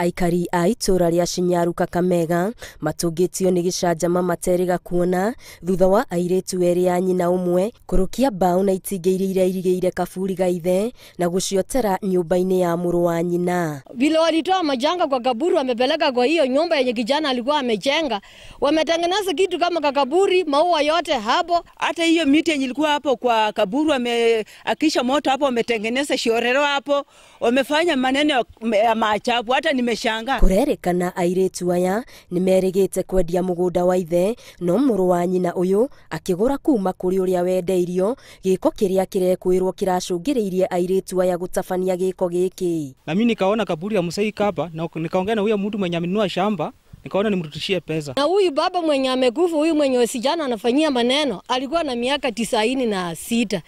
Aikari a itũra rĩa Shinyaru Kakamega matũngĩtio nĩ gĩcanjama materĩga kuona thutha wa airĩtu erĩ a nyina ũmwe kũrũkia mbaũ na itingĩ iria irairigĩire kaburi ga ithe na gũciotera nyũmba-inĩ ya mũrũ wa nyina. Vile walitoa majanga kwa kaburi wamepeleka kwa hiyo nyumba yenye kijana alikuwa amejenga, wametengeneza kitu kama kakaburi, maua yote hapo. Hata hiyo miti yenye ilikuwa hapo kwa kaburi wameakisha moto hapo, wametengeneza shiorero hapo, wamefanya maneno ya maajabu, hata nimeshangaa. Kũrerĩkana airĩtu aya nĩmerĩgĩte kwendia mũgũnda wa ithe no mũrũ wa nyina ũyũ akĩgũra kuma kũrĩ ũrĩa wendeirio, gĩko kĩrĩa kĩrekwĩrwo kĩracũngĩrĩirie airĩtu aya gũtabania gĩko gĩkĩ. Na mimi nikaona kaburi ya mzee hapa na nikaongea na huyo mtu mwenye amenunua shamba, nikaona nimrudishie pesa. Na huyu baba mwenye amekufa, huyu mwenye sijana anafanyia maneno, alikuwa na miaka 96.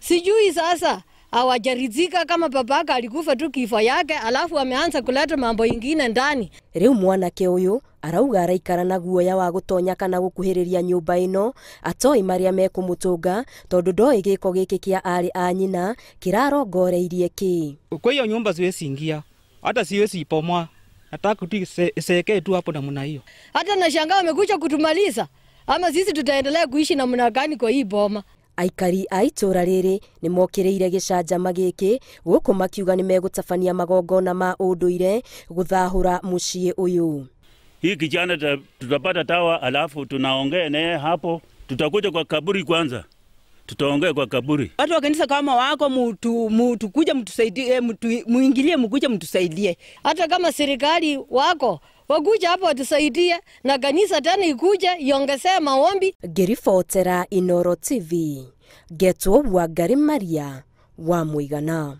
Sijui sasa hawajaridhika kama babaka alikufa tu kifo yake, alafu ameanza kuleta mambo ingine ndani. Rĩu mwanake ũyũ arauga araikara na guoya wa gũtonya kana gũkuhĩrĩria nyũmba ĩno atoĩ marĩa mekũmũtũnga tondũ ndoĩ gĩko gĩkĩ kĩa aarĩ a nyina kĩrarongoreirie kĩ. Kwa hiyo nyumba siwezi ingia, hata siwezi ipomoa, nataka tu iseekee tu hapo namna hiyo. Hata nashangaa wamekuja kutumaliza, ama sisi tutaendelea kuishi namna gani kwa hii boma? Aikari a itũra rĩrĩ nĩmokĩrĩire gĩcanjama gĩkĩ gũkũ makiuga nĩmegũtabania magongona ma ũndũire gũthahũra mũciĩ ũyũ. Hii kijana tutapata tawa, alafu tunaongea naye hapo, tutakuja kwa kaburi kwanza, tutaongea kwa kaburi. Watu wa kanisa kama wako mtu kuja mtusaidie, muingilie mkuje mtusaidie. Hata kama serikali wako wakuja hapo watusaidie, na kanisa tena ikuje iongezee maombi. Ngĩribotera Inooro TV, ngetwo Wangari Maria wa Mũigana.